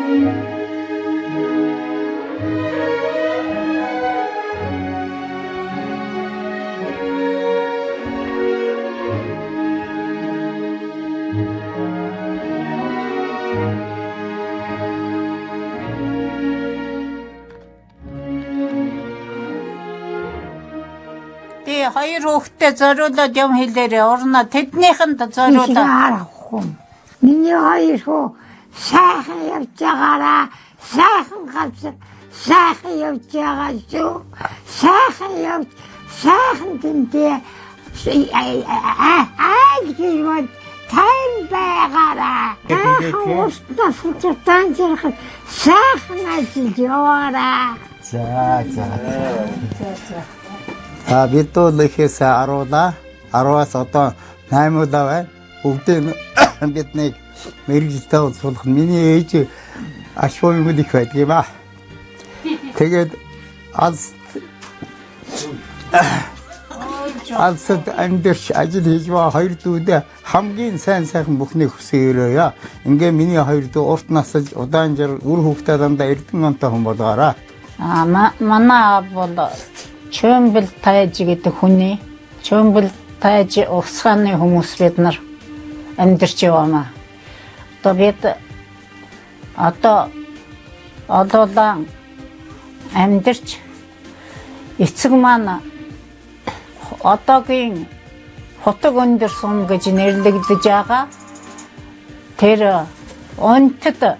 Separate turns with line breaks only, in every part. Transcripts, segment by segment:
Би хоёр хүүхэдтэй зориулаад юм хэлээрээ урна тэднийхэнд зориулаад.
Миний хоёр хүү сайхан явж байгаараа, сайхан газар сайхан явж байгаа шүү. Сайхан явж, сайхан тэндээ айл гэрвэд тайм байгаараа. Сайхан урт насалж удаан жаргал сайхан ажиллаж яваараа.
За за. За бид бол ихээс 10-аа 10-аас одоо 8-уудаа байна. Бүгдийг биднийг мэргэжилтэй боловсруулах миний ээж ашгүй юм их байдаг юм аа. Тэгээд аз алсад амьдарч ажил хийж байгаа хоёр дүүдээ хамгийн сайн сайхан бүхнийг хүсэн өрөөё. Ингээ миний хоёр дүү урт насалж удаан жар үр хүүхдээ дандаа эрдэн онтой хүн болгоорой.
А манай аав бол Чөмбөл тайж гэдэг хүний Чөмбөл тайж угсгааны хүмүүс бид нар амьдарч яваамаа. Одоо бид одоо олоолаа амьдарч эцэг маань одоогийн Хотог өндөр сум гэж нэрлэгдэж байгаа. Тэр унтад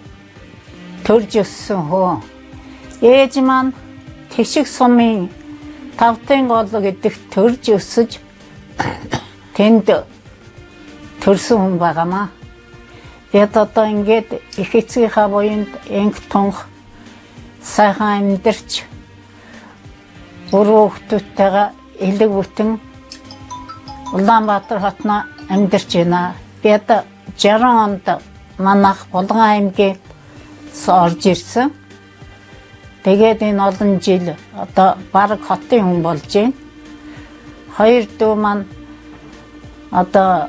төрж өссөн хөө. Ээж маань Тэшиг сумын Тавтын гол гэдэг төрж өсөж тэнд төрсөн хүн байгаамаа. Бид одоо ингээд их эцгийнхаа буянд инг тунх сайхан амьдарч өрөө хүүхдүүдтэйгээ элэг бүтэн Улаанбаатар хотно амьдарч байна. Бид 60 онд манайх Булган аймгийн орж ирсэн. Тэгээд энэ олон жил одоо бараг хотын хүн болж байна. Хоёр дүү маань одоо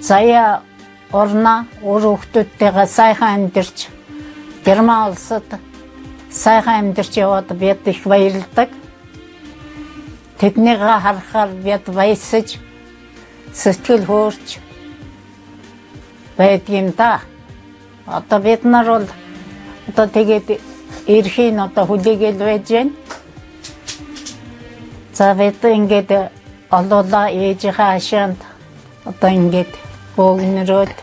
заяа урна үр хүүхдүүдтэйгээ сайхан амьдарч Герман улсад сайхан амьдарч яваад бид их баярладаг. Тэднийг харахаар бид баясаж сэтгэл хөөрч байдгийм да. Одоо бид нар бол одоо тэгээд эрхийн одоо хүлээгээл байж байна. За бид ингээд олуулаа ээжийнхээ хашаанд одоо ингээд бөөгнөрөөд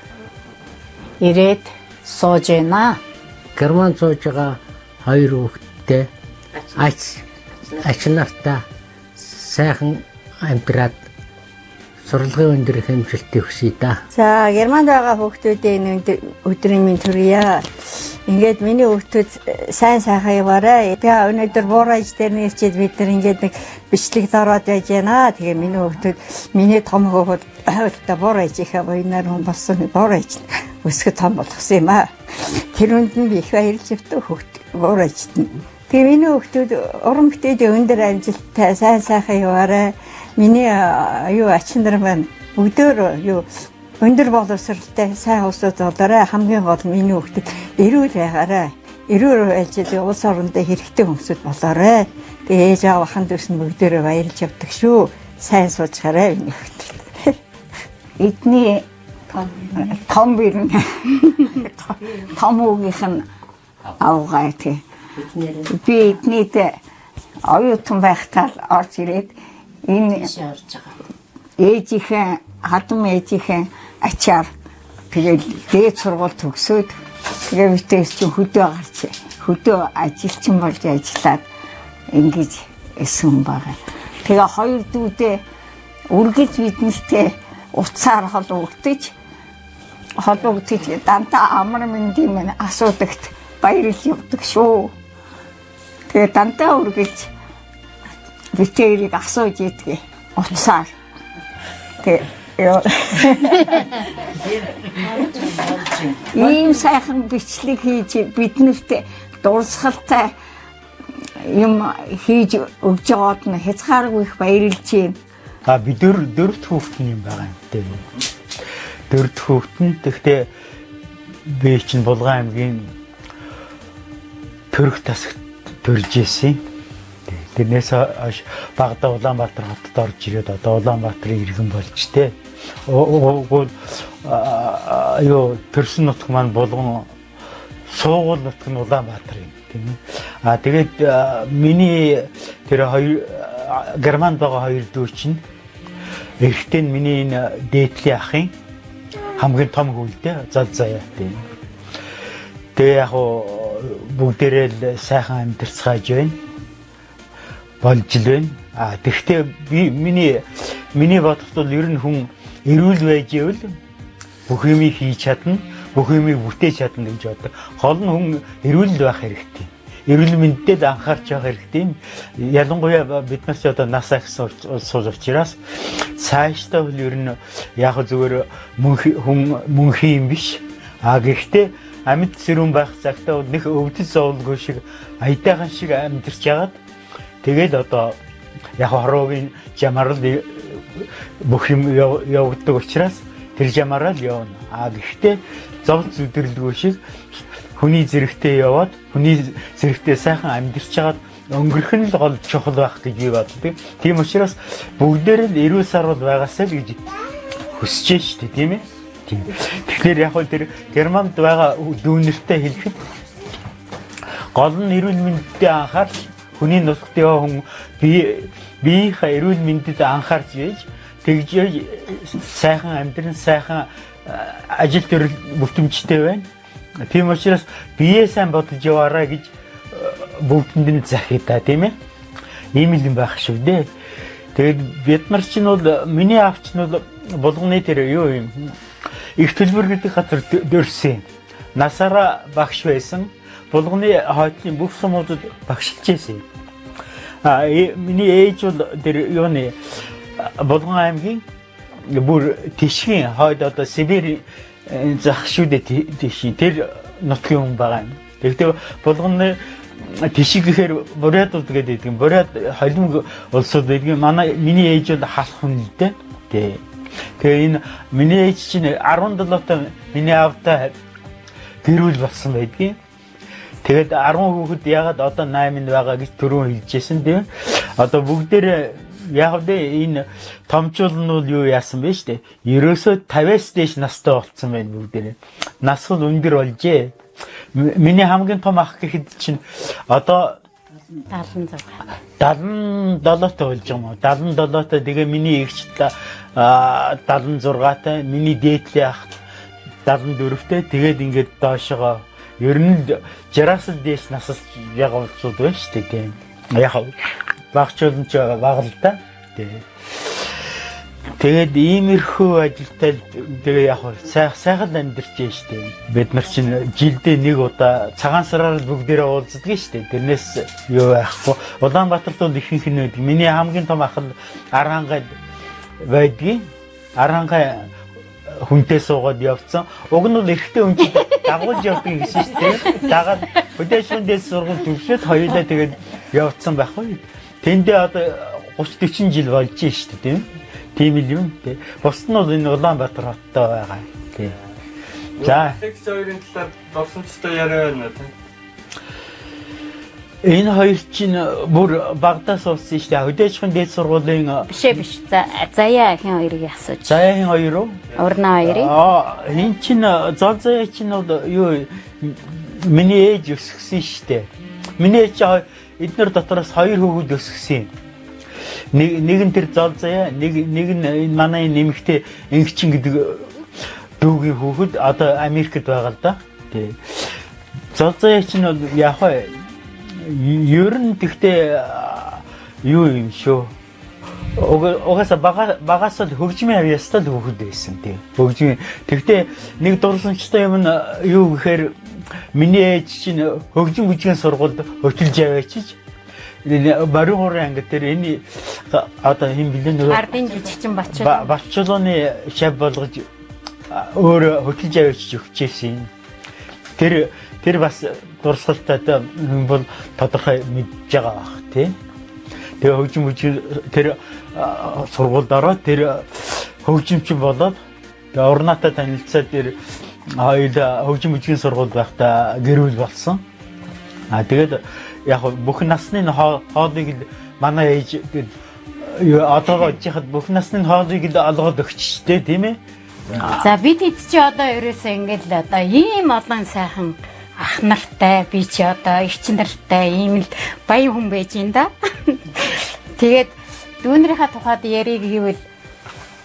ирээд сууж байна.
Герман сууж байгаа хоёр хүүхэдтэй ач ач нартаа сайхан амьдраад сурлагын өндөр хэмжилтийг хүсье да.
За Германд байгаа хүүхдүүдийн өдрийн минь төрье. Ингээд миний хүүхдүүд сайн сайхан яваарай. Тэгээ өнөөдөр буурайж дээр нэрчээд бид нар ингээд нэг бичлэг дараад байж байна. Тэгээ миний хүүхдүүд миний том хүүхэд одоо буурайж ихэ буйнаар хүн болсон буурайж өсгө том болгосон юм аа. Тэр үнд нь би их баярлж явдаг хүүхд буурайжт нь. Тэгээ миний хүүхдүүд уран бүтээлийн өндөр амжилттай сайн сайхан яваарай. Миний юу ачин нар маань бүгдөө юу өндөр боловсралтай сайн улсууд болоорой. Хамгийн гол миний хүүхдүүд эрүүл байгаарай. Эрүүл байж улс орондоо хэрэгтэй хүмүүсүүд болоорой. Тэгээ ээж аав ахан дүүс нь бүгдөө баярлж явдаг шүү. Сайн суучгаарай миний хүүхдүүд.
Эдний том бирэн том үгийнх нь авгай тий. Би эднийд оюутан байхдаа л орж ирээд энэ ээжийнхээ хадам ээжийнхээ ачаар тэгэл дээд сургууль төгсөөд тэгээ битээс чинь хөдөө гарч хөдөө ажилчин болж ажиллаад ингэж эсэн байгаа. Тэгээ хоёр дүүдээ үргэлж биднэртэй утсаар холбогдож дандаа амар мэндийн минь асуудагт баярлж явдаг шүү. Тэгээ дандаа үргэлж битэрийг асууж иддэг утсаар. Тэгээ ийм сайхан бичлэг хийж биднэрт дурсгалтай юм хийж өгж байгаад нь хязгааргүй их баярлж байна.
А би дөрөвт хүүхэд нь юм байгаа юм дээ. Дөрөвт хүүхэд нь тэгтээ би чинь Булган аймгийн Төрөх тасагт төрж исэн. Тэрнээс хойш багада Улаанбаатар хотод орж ирээд одоо Улаанбаатарын иргэн болж тэ. Угуул юу төрсөн нутг маань Булган, суугуул нутг нь Улаанбаатар юм, тийм ээ. А тэгээд миний тэр хоёр Германд байгаа хоёр дүү чинь эрэгтэй нь миний энэ дээдлийн ахын хамгийн том хүү л дээ, зал заяа, тийм. Тэгээ яг бүгдээрээ л сайхан амьдарцгааж байна. Болж л байна. А тэгвэл би миний бодоход бол ер нь хүн эрүүл байж ивэл бүх юмыг хийж чадна, бүх юмыг бүтээж чадна гэж боддог. Гол нь хүн эрүүл байх хэрэгтэй. Эрүүл мэндэд анхаарч явах хэрэгтэй. Ялангуяа бид нар ч одоо нас ахисан улс учраас цаашдаа бол ер нь яг зүгээр хүн мөнхийн юм биш. А гэхдээ амьд сэрүүн байх цагтаа бол нэг өвдөж зовлгүй шиг, аятайхан шиг амьдарч яагаад тэгэл одоо яг хороогийн жамаар л бүх юм явагддаг учраас тэр жамаараа л явна. А гэхдээ зов зүдэрлгүй шиг хүний зэрэгтэй яваад, хүний зэрэгтэй сайхан амьдарч хагаад өнгөрөх нь л гол чухал байх гэж би боддог. Тийм учраас бүгдээр л эрүүл саруул байгаасай л гэж хүсэж штэ, тийм ээ. Тийм. Тэгэхээр яг хөө тэр Германд байгаа дүүнертэй хэлэхэд гол нь эрүүл мэндэд анхаарч, хүний нутагт яваа хүн биеийнхээ эрүүл мэндэд анхаарч байж тэгж сайхан амьдран, сайхан ажил төрөл бүтэмжтэй байна. Тийм учраас бие сайн бодож яваарай гэж бүгдэнд нь захия та, тийм ээ. Ийм л юм байх шүү дээ. Тэгээд бид нар чинь бол миний аав чинь бол Булганы тэр юу юм их төлбөр гэдэг газар дөрсөн. Насаараа багш байсан. Булганы хойтлын бүх сумуудад багшилж байсан. А миний ээж бол тэр юуны Булган аймгийн бүр Тишгийн хойд, одоо Сибирь зах шүү дээ, Тишгийн тэр нутгийн хүн байгаа юм. Тэгэхдээ Булганы Тишиг гэхээр Бурятууд гэдэг юм. Бурят холимог улсууд байдаг. Манай миний ээж бол халах хүн л дээ. Тэ. Тэгээ энэ миний ээж чинь 17-та миний аавтай гэрүүл болсон байдгийн. Тэгээд 10 хүүхэд ягаад одоо 8 нь байгаа гэж түрүүн хэлжсэн, тийм. Одоо бүгдээр яг вэ энэ томчуул нь бол юу яасан бэ штэ. Ерөөсөө 50-аас дээш настай болцсон байна бүгдээр. Нас бол өндөр болжээ. Миний хамгийн том ах гэхэд чинь одоо
76.
77-тай болж байгаа юм уу? 77-тай, тэгээ миний эгч 76-тай, миний дээдлийн ах 74-тэй, тэгээд ингээд доошогоо ер нь 60-аас дээш насалж байгаа улсууд байна шүү дээ, тийм. Яг багчуул нь ч бага л да. Тийм. Тэгээд иймэрхүү ажилтай тэгээ яг сайхан амьдарч байна шүү дээ. Бид нар чинь жилдээ нэг удаа цагаан сараар л бүгдээрээ уулздаг шүү дээ. Тэрнээс юу байхгүй. Улаанбаатарт бол ихэнх нь байдаг. Миний хамгийн том ах нь Архангайд байдгийн. Архангай хүнтэй суугаад явцсан. Уг нь бол эрэгтэй хүн чинь дагуулж явдаг гэсэн шүү дээ. Дагаад хөдөөшгөн дээд сургууль төгсөөд хоёулаа тэгээд явцсан байхгүй. Тэндээ одоо 30 40 жил болж шүү дээ, тийм. Тийм л юм, тий. Бусд нь бол энэ Улаанбаатар хоттой байгаа. Тий. За,
Лекц хоёрын талаар дурсамжтай яриа байна уу, тий?
Энэ хоёр чинь бүр багадаас уулзсан шүү дээ. Хөдөөшгөн дээд сургуулийн
Биш ээ, биш. За, заяа хин хоёрыг асууж.
Заяагийн хоёр уу?
Урнаа хоёрыг.
Аа, энэ чинь зол заяа чинь бол юу миний ээж өсгсөн шүү дээ. Миний ээж эднэр дотроос хоёр хүүхэд өсгсөн юм. Нэг нь тэр зол заяа, нэг нь энэ манай нэмэгтэй Ингэчин гэдэг дүүгийн хүүхэд одоо Америкт байгаа л да. Тий. Зол заяа чинь бол яг вэ ер нь тэгтээ юу юм шүү. Угаасаа багаас л хөгжмийн авьяастай л хүүхэд байсан, тий. Хөгжмийн. Тэгтээ нэг дурсамжтай юм нь юу гэхээр миний ээж чинь хөгжим бүжгийн сургуульд хөтөлж аваачиж Баруун хуурын анги дээр энэ одоо хэн блэ нөгөө
Ардын жижигчин Бачул.
Бачулууны шав болгож өөр хөтөлж авчиж өгчээсэн. Тэр бас дурсгалтай хүн бол тодорхой мэдж байгаа бах, тий. Тэгээ хөгжим бүжиг тэр сургуульд ороод тэр хөгжимчин болоод тэгээ урнаатай танилцаад тэр хоёулаа хөгжим бүжгийн сургуульд байхдаа гэр бүл болсон. А тэгээд яг бүх насны хоолыг л манай ээж юу одоогоо ижихад бүх насны хоолыг л олгоод өгчтэй, тийм ээ.
За, бид хэд чи одоо ерөөсөө ингээл одоо ийм олон сайхан ах нартай, би чи одоо эгч нартай ийм л баян хүн байж ин да. Тэгээд дүүнэрийнхаа тухайд яриг гэвэл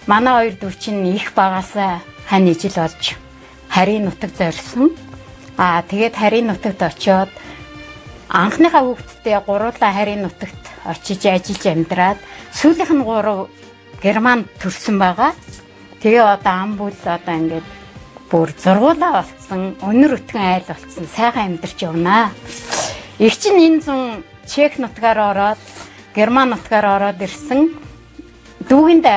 манай хоёр дүү чинь их багасаа хань ижил болж харийн нутаг зорьсон. Аа, тэгээд харийн нутагт очиод анхныхаа хүүхэдтэй гуруулаа харийн нутагт очиж ажиллаж амьдраад сүүлийнх нь гурав Германд төрсэн байгаа. Тэгээ одоо ам бүл одоо ингээд бүр зургуулаа болцсон, өнөр өтгөн айл болцсон, сайхан амьдарч явнаа. Их чинь энэ зун Чех нутгаар ороод, Герман нутгаар ороод ирсэн. Дүүгэнд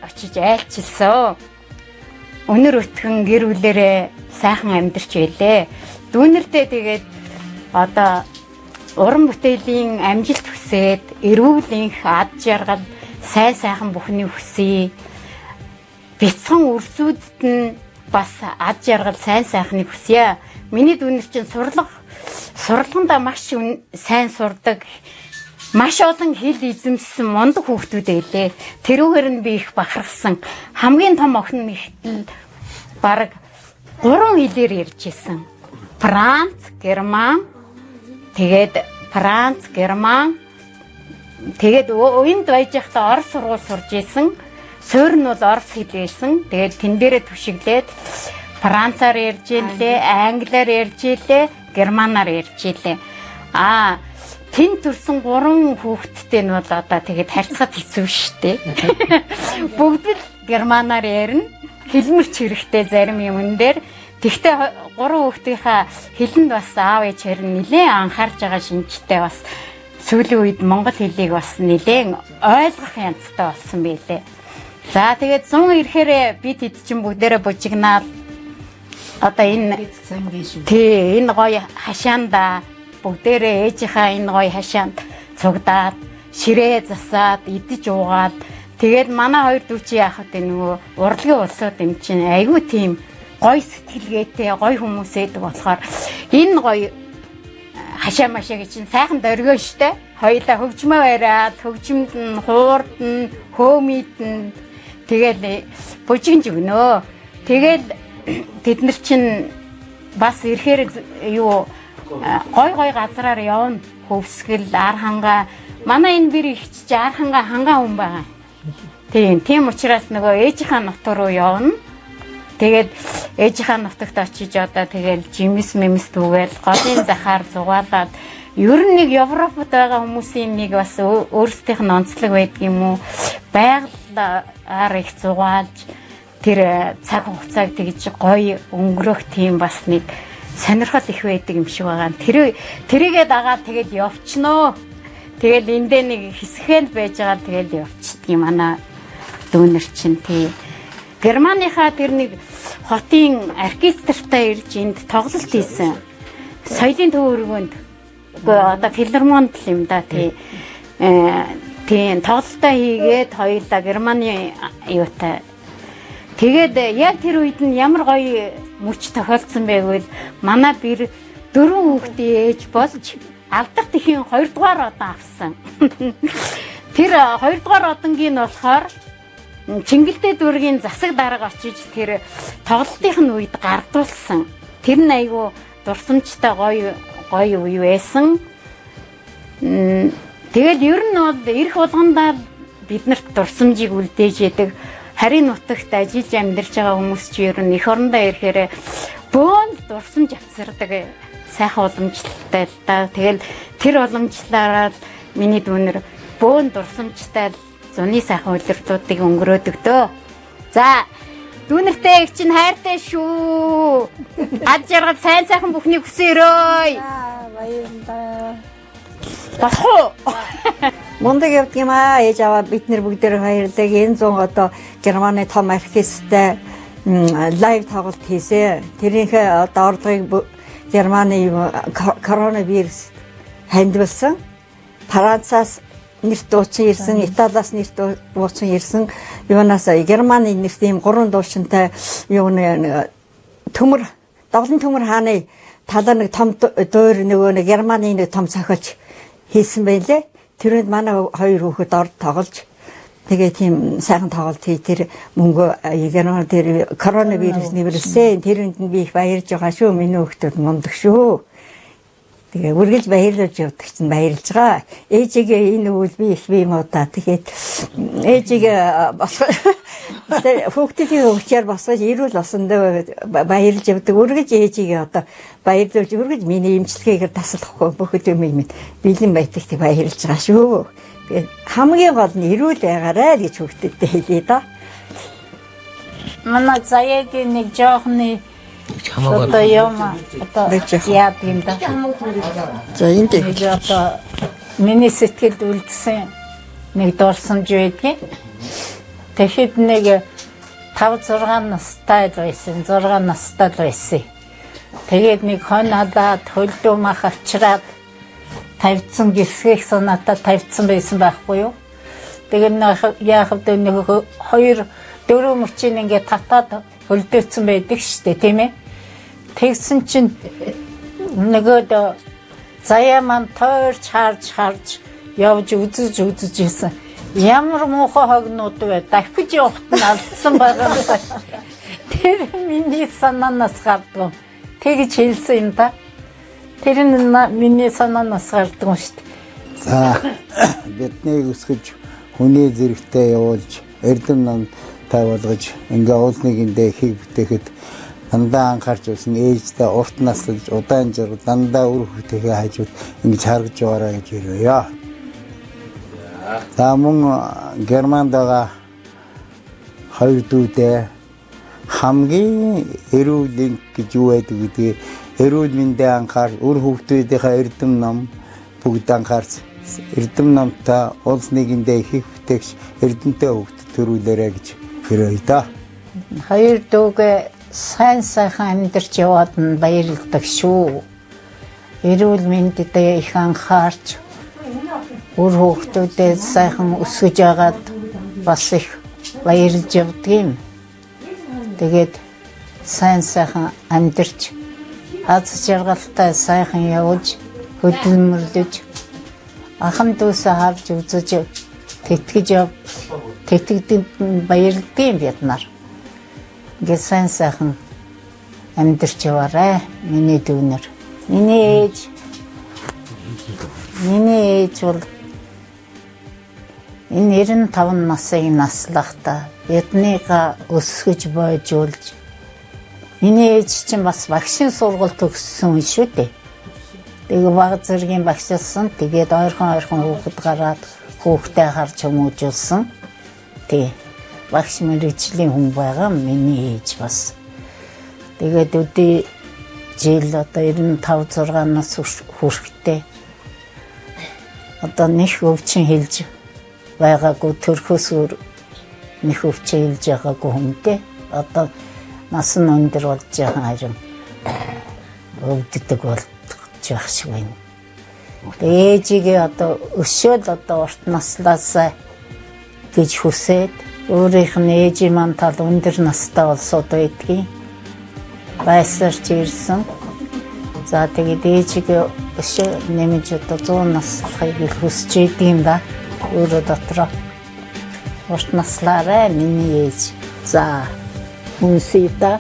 очиж айлчилсан. Өнөр өтгөн гэр бүлэрээ сайхан амьдарч байлээ. Дүүнертэй тэгээд одоо уран бүтээлийн амжилт хүсээд, эрүүл энх, ад жаргал, сайн сайхан бүхний хүсье. Бяцхан үрсүүдэд нь бас ад жаргал, сайн сайхныг хүсье. Миний дүүнер чинь сурлагандаа маш сайн сурдаг, маш олон хэл эзэмшсэн мундаг хүүхдүүд байлээ. Тэрүүгээр нь би их бахархсан. Хамгийн том охин нь ихтэл бараг 3 хэлээр ярьж исэн. Франц, Герман, тэгээд Франц, Герман, тэгээд энд байж байхдаа орос сургууль сурж исэн. Суурь нь бол орос хэл байсан. Тэгээд тэн дээрээ түшиглээд Францаар ярьж ийлээ, англиар ярьж ийлээ, германаар ярьж ийлээ. Аа, тэн төрсэн гурван хүүхэдтэй нь бол одоо тэгээд харьцахад хэцүү шүү дээ. Бүгд л германаар ярина. Хэлмэрч хэрэгтэй зарим юмн дээр. Тэгвэл гурван хүүхдийнхаа хэлэнд бас аав ээж харин нэлээд анхаарч байгаа шинжтэй, бас сүүлийн үед монгол хэлийг бас нэлээд ойлгох янзтай болсон байлээ. За, тэгээд 100 ирэхээр бид хэд чинь бүгдээрээ бужигнаал одоо энэ тий энэ гоё хашаанда бүгдээрээ ээжийнхаа энэ гоё хашаанд цугдаад, ширээ засаад, идэж уугаад, тэгээд манай хоёр дүү чи яах вэ, нөгөө урлагийн улсууд юм чинь айгүй тийм гоё сэтгэлгээтэй гоё хүмүүс эдэг болохоор энэ гоё хашаа машаа гэж чинь сайхан дөргөө штэ. Хоёлаа хөгжмөө бариад, хөгжмөд нь хуурд нь хөөмид нь, тэгэл бужигнж өгнө. Тэгэл тэд нар чинь бас ирэхээр юу гой гой газраар явна. Хөвсгөл, ар хангаа. Манай энэ бэр их чи ар хангаа хангаа хүн байгаа. Тийм учраас нөгөө ээжийнхаа нутг руу явна. Тэгээд ээжийнхаа нутагт очиж одоо тэгэл жимс мэмс түгээл, голын захаар зугаалаад, ер нь нэг Европод байгаа хүмүүсийн нэг бас өөрсдийнх нь онцлог байдаг юм уу? Байгалаар их зугаалж, тэр цаг хугацааг тэгж гоё өнгөрөх тийм бас нэг сонирхол их байдаг юм шиг байгаа. Тэр тэрийгээ дагаад тэгэл явчихноо. Тэгэл эндээ нэг хэсгээр байж байгаа, тэгэл явчихдаг юм манай дүүнер чинь, тий. Германыхаа тэр нэг хотын оркестртай ирж энд тоглолт хийсэн. Соёлын төв өргөөнд. Үгүй, одоо филармонд л юм да, тий. Тийм тоглолтоо хийгээд хоёулаа Германы юутай. Тэгээд яг тэр үед нь ямар гоё мөч тохиолдсон байвал манай бэр дөрвөн хүүхдийн ээж болж алдарт ихийн 2 дугаар одон авсан. Тэр 2 дугаар одонгийн нь болохоор Чингэлтэй дүүргийн засаг дарга очиж тэр тоглолтын нь үед гардуулсан. Тэр нь айгүй дурсамжтай гоё гоё үе байсан. Тэгэл ер нь бол ирэх болгондоо биднэрт дурсамжийг үлдээж яадаг. Харийн нутагт ажиллаж амьдарч байгаа хүмүүс чи ер нь эх орондоо ирэхээр бөөн дурсамж авцардаг, сайхан уламжлалтай л да. Тэгэл тэр уламжлалаараа миний дүүнер бөөн дурсамжтай зуны сайхан улирлуудыг өнгөрөөдөг дөө. За, дүүнертэй их чинь хайртай шүү. Ад жаргал, сайн сайхан бүхнийг хүсэн өрөөй.
Баярлалаа.
Болох уу?
Мундаг явдаг юм аа. Ээж аваа бид нар бүгдээр баярлаг. Энэ зун одоо Германы том оркестртэй live тоглолт хийсэн. Тэрийнхээ одоо орлогыг Германы коронавирус хандивалсан. Францаас нэрт дуучин ирсэн, Италиас нэрт дуучин ирсэн. Юунаас Германы нэрт ийм гурван дуучинтай юуны төмөр, Довлон төмөр хааны Талаар нэг том дуур нөгөө нэг Германы нэг том зохиолч хийсэн байлээ. Тэрөнд манай хоёр хүүхэд орд тоглож тэгээ тийм сайхан тоглолт хий тэр мөнгө Герман тэр коронавирус нэвэрсэн. Тэрэнд нь би их баярлж байгаа шүү. Миний хүүхдүүд мундаг шүү. Тэгээ үргэлж баярлуулж явдаг чинь баярлж байгаа. Ээжигээ энэ үйл би их би юм уу та. Тэгээд ээжигээ босгоо хүүхдийн өвчээр босгож эрүүл болсондоо баярлж явдаг. Үргэлж ээжигээ одоо баярлуулж үргэлж миний эмчилгээгээр таслахгүй бүх юм юм бэлэн байдаг тэг баярлж байгаа шүү. Тэгээд хамгийн гол нь эрүүл байгаарай л гэж хүүхдэдтэй хэлье доо.
Манай Заяагийн нэг жоохны одоо юм одоо яадаг юм да.
За энд
Нэг одоо миний сэтгэлд үлдсэн нэг дурсамж байдгийн. Тэгэхэд нэг 5 6 настай л байсан. 6 настай л байсан. Тэгээд нэг хон халаад хөлдөө мах авчираад тавьсан гисгэх санаатай тавьсан байсан байхгүй юу? Тэгээд яах вэ нэг 2 4 мөчийн ингээд татаад хөлдөөцсөн байдаг шүү дээ, тийм ээ? Тэгсэн чинь нөгөөд Заяа маань тойрч харж харж явж үзэж үзэж исэн. Ямар муухай хогнууд вэ? Дахиж явахт нь алдсан байгаа юм да. Тэр миний санаанаас гардгүй. Тэгж хэлсэн юм да. Тэр нь миний санаанаас гардгүй шүү дээ.
За биднийг өсгөж хүний зэрэгтэй явуулж эрдэм намтай болгож ингээ уул нэгэндээ ихийг бүтээхэд дандаа анхаарч байсан ээжтэй урт наслаж удаан жаргал дандаа үр хүүхдийнхээ хажууд ингэж харгаж яваарай гэж ирвэё. За мөн Германд байгаа хоёр дүүдээ хамгийн эрүүл энх гэж юу байдаг гэдгийг эрүүл мэндээ анхаар үр хүүхдүүдийнхээ эрдэм ном бүгд анхаарч эрдэм номтой улс нийгэмдээ их их бүтээгч эрдэмтэй хүүхдэд төрүүлээрэй гэж хэрвээ да.
Хоёр дүүгээ сайн сайхан амьдарч яваад нь баярлдаг шүү. Эрүүл мэндэд их анхаарч үр хүүхдүүдэд сайхан өсгөж агаад бас их баярлж явдаг юм. Тэгээд сайн сайхан амьдарч аз жаргалтай сайхан явж хөдөлмөрлөж ахан дүүсээ харж үзэж тэтгэж яв тэтгэдэнд нь баярлдаг юм бид нар. Ингээд сайн сайхан амьдарч яваарай миний дүүнер. Миний ээж миний ээж бол энэ 95 насыг наслахдаа биднийга өсгөж бойжуулж миний ээж чинь бас багшийн сургууль төгссөн хүн шүү дээ. Тэгээ баг зэргийн багшилсан. Тэгээд ойрхон ойрхон хүүхэд гараад хүүхдээ харж хүмүүжүүлсэн. Тий. Багш мэрэгжлийн хүн байгаа миний ээж бас. Тэгээд өдий жил одоо 95 6 нас хүрэхтэй одоо нэх өвчин хэлж байгаагүй төрхөөс өөр нэх өвчин хэлж байгаагүй хүнтэй одоо нас нь өндөр болж байгаа харин өвддөг болж байх шиг байна. Ээжигээ одоо өсөөл одоо урт наслаасаа гэж хүсээд өөрийнх нь ээжийн маань тал өндөр настай улсууд байдгийг байсарч ирсэн. За тэгээд ээжигээ өшөө нэмж одоо 100 наслахыг л хүсэж идэв юм да. Өөрөө дотроо урт наслаарай миний ээж. За үнсээ да.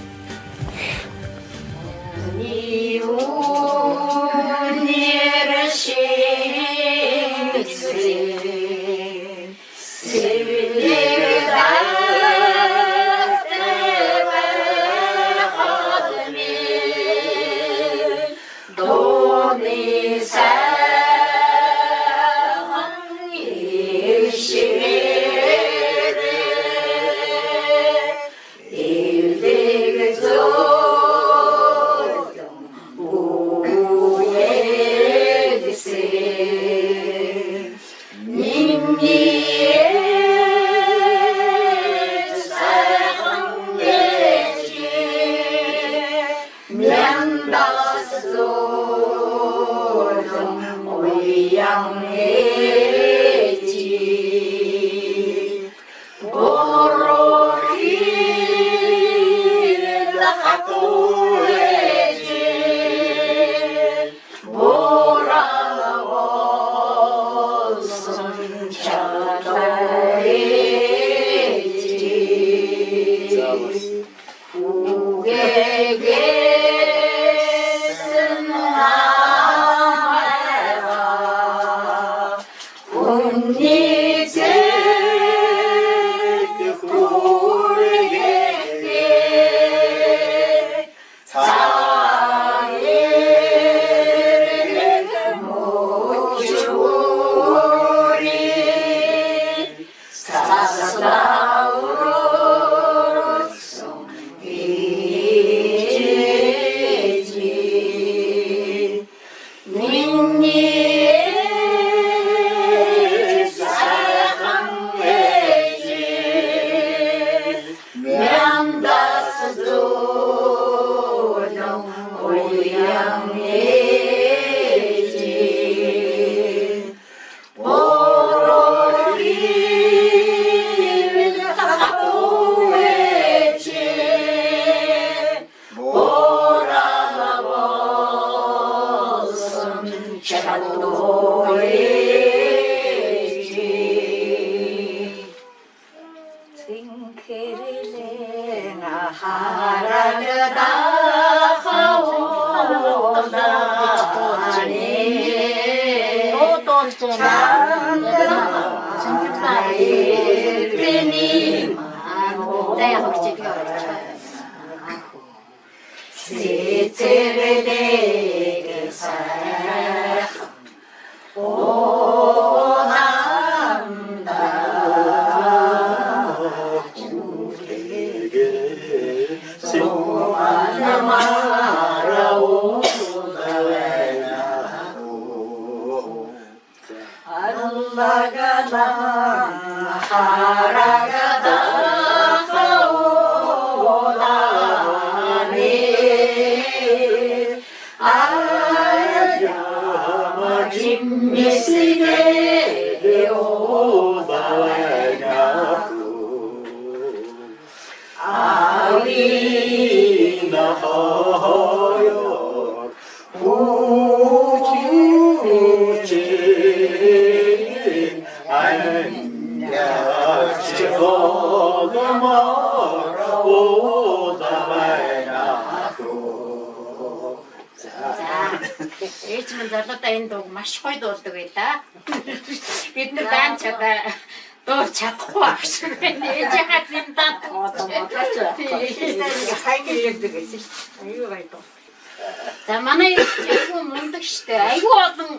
Миний сайхан ээж мяндас зөөлөн уян ээж Борохин хатуу ээж Борала болсон чатуу ээж. Цэнхэрэлэн харагдах эрдэний
За яг хичээлгээ орчих.
Цэцэрлэг сайхан уламда Аллагалан харагдах улааны Аяма
За. Ээж минь залуудаа энэ дууг маш гоё дуулдаг байлаа. Бид нар даан чадаа дуулж чадахгүй байх шиг байна. Ээжийнхаа зэмдаад
Сайн хэлдэг гэсэн шүү дээ. Аюу гоё.
За манай ээж айгүй мундаг штэ. Айгүй олон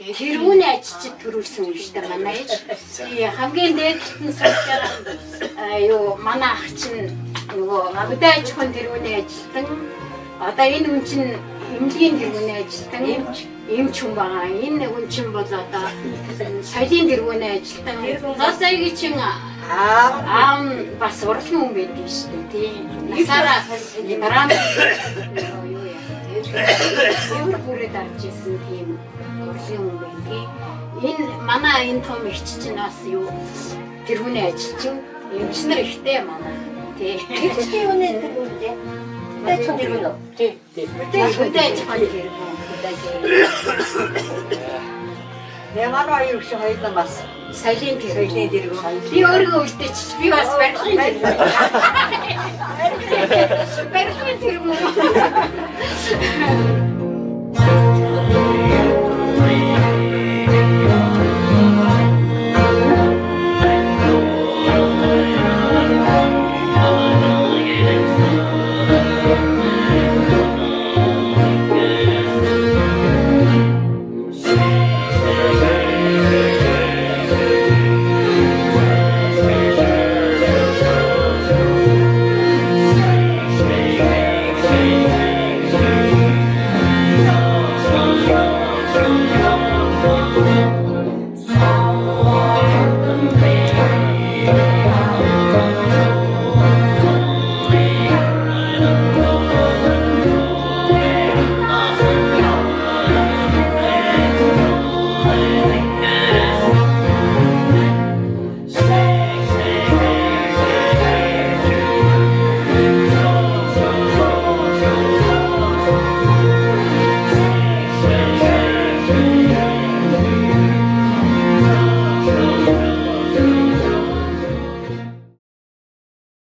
тэргүүний ажилчид төрүүлсэн юм штэ манай ээж. Тий хамгийн дээдлэлт нь сууж байгаа юу манай ах чинь нөгөө хөдөө аж ахуйн тэргүүний ажилтан. Одоо энэ хүн чинь эмнэлгийн тэргүүний ажилтан. Эмч хүн байгаа. Энэ хүн чинь бол одоо соёлын тэргүүний ажилтан. Зол заягийн чинь аав нь бас урлагийн хүн байдаг штэ тий. Насаараа драма юу яа. Цэвэр бүрээд авч ирсэн тийм урлагийн хүн байдгийг. Энэ манай энэ том эгч чинь бас юу тэргүүний ажилчин эмчнэр ихтэй манай. Тий.
Тэгчний үнэ тэргүүн дээ. Тэ ч тэргүүн үү?
Тий. Хөдөө аж ахуйн тэргүүн.
Ямар хоёр хөшөө хоёулаа бас
Соёлын тэргүүн.
соёлын тэргүүн.
Би өөрийгөө үлдээчих. Би бас барилгын тэргүүн. Барилгын тэргүүн.